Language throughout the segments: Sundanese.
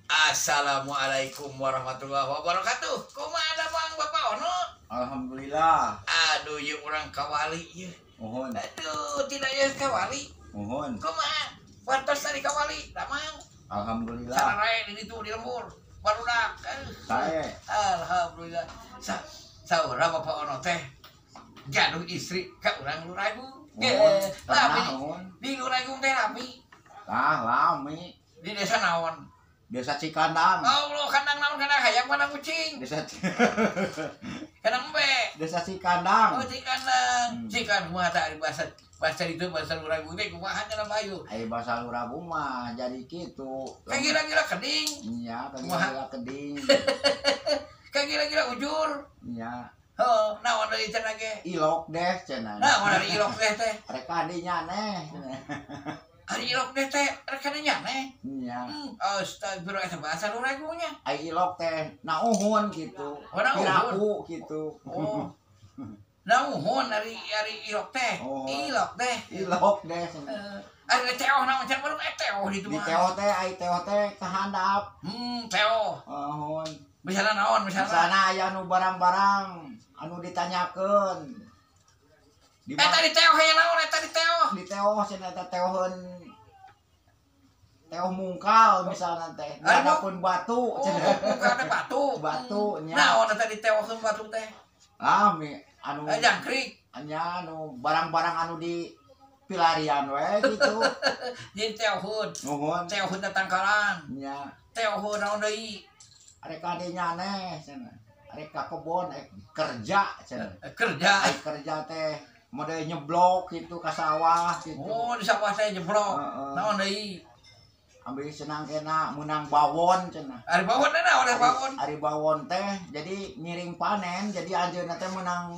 Assalamualaikum warahmatullahi wabarakatuh. Kumaha damang, Bapak Ono? Alhamdulillah. Aduh, ieu urang kawali ieu. Mohon. Aduh, tidak ya kawali. Mohon. Kumaha? Wartos tadi kawali, damang? Alhamdulillah. Sararae di ditu di lembur. Barudak. Sae. Alhamdulillah. Saurang Bapak Ono teh gaduh istri ka urang Luragung. Mohon. Lami Mohon. di Luragung teh lami. Tah lami. Di desa naon? Desa Cikandang. Allah, kandang naon, kandang hayam, kandang kucing? Desa Kandang embe. Desa Cikandang. Oh, Cikandang. Cikandang kumaha tah ari bahasa bahasa itu, bahasa Luragung teh kumaha cenah, Bayu? Ai bahasa Luragung mah jadi kitu. Kayak gila-gila keding. Iya, kayak gila keding. Kayak gila-gila ujur. Iya. Oh, naon deui cenah ge? Ilok deh cenah. Naon ari ilok deh teh? Rek kadinya neh. Ari ilok deh teh rek kadinya neh. Iya. Astagfirullah, eta bahasa Luragungnya. Ai ilok teh nauhun gitu. Oh, nauhun. Piraku gitu. Oh. Nauhun ari ari ilok teh. Oh. Ilok deh. Ilok deh cenah. Ari teoh naon cenah baru teoh di itu Di mah. teoh teh, ai teoh teh kahandap. Teoh. Mohon. Misalnya naon misalnya? Misalnya aya nu barang-barang anu ditanyakeun. Di Eta di teoh aya naon eta di teoh? Di teoh cenah eta teoheun teoh mungkal misalnya teh. Ari Ngadapun batu Oh, cenah. bukan ada batu. Batu nya. Naon eta di teohkeun batu teh? Ah, mi anu Jangkrik. Nya anu barang-barang anu di pilarian we gitu. Jadi teoheun. Nuhun. Teoheun tangkalan. Nya. Teoheun naon deui? Arek kadinya neh cenah. Arek ka kebon kerja cenah. Kerja. Ai kerja teh model nyeblok gitu ka sawah gitu. Oh, di sawah teh nyeblok. Heeh. Naon deui? Ambil senang kena menang bawon cenah. Ari bawon teh naon ari bawon? Ari bawon teh jadi ngiring panen, jadi anjeunna teh menang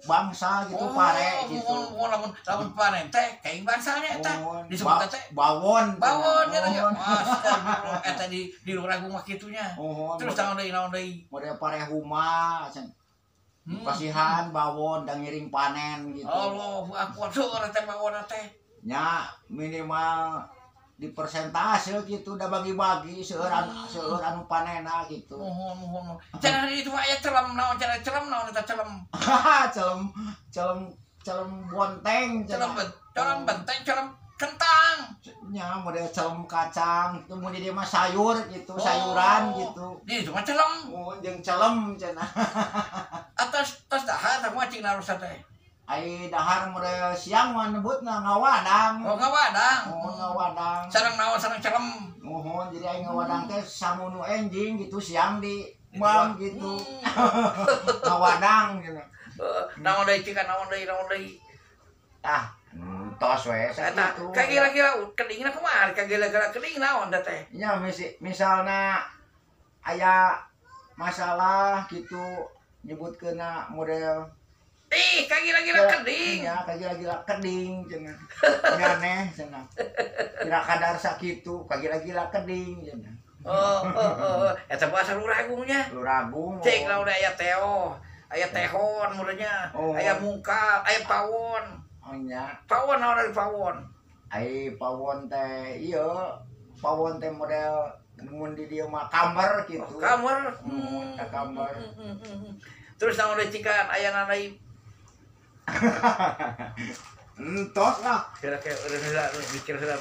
bangsa gitu, Oh, pare gitu. Mun lamun lamun panen teh kaing bangsalnya eta. Mohon. Disebut teh bawon. Bawon nya teh. Mohon. Astagfirullah, eta di Luragung mah kitunya. Mohon. Terus naon deui, naon deui? Model pare huma cenah. Pasihan bawon dan ngiring panen gitu. Allahu akbar, seueur teh bawon teh. Nya minimal di persentase gitu, udah bagi-bagi seueur seueur anu panena gitu. Mohon mohon. Cenah di itu mah aya celem naon cenah celem naon eta celem? Celem celem celem bonteng. Celem celem benteng, celem kentang. Nya model celem kacang itu mun di dieu mah sayur gitu, sayuran Oh. gitu. Di itu mah celem. Oh, jeung celem cenah. Atas tos dahar tah mah cing narusa teh. Ai dahar model siang mah nyebutna ngawadang. Oh, ngawadang. Oh, ngawadang. Sareng naon, sareng celem? Mohon, jadi ai ngawadang teh samunu enjing gitu, siang di bang gitu. Ngawadang gitu. Naon deui cikan, naon deui, naon deui? Ah, tos we Eta sakitu. kagila-gila kedingna kumaha? Kagila-gila keding naon teh teh? Nya misalna aya masalah gitu nyebutkeunna model Ih, kagila-gila keding. Nya kagila-gila keding cenah. Nyaneh cenah. Kira kadar sakitu kagila-gila keding cenah. Oh. Eta bahasa Luragungnya. Luragung. Cek lah udah aya teoh, aya tehon murnya, Oh. aya mungkal, aya pawon. Oh nya. Pawon naon ari pawon? Ai pawon teh ieu, pawon teh model mun di dieu mah kamar gitu. Oh, kamar. Ka kamar. Terus naon deui cikan aya deui? Entos lah. Kira-kira udah mikir heula.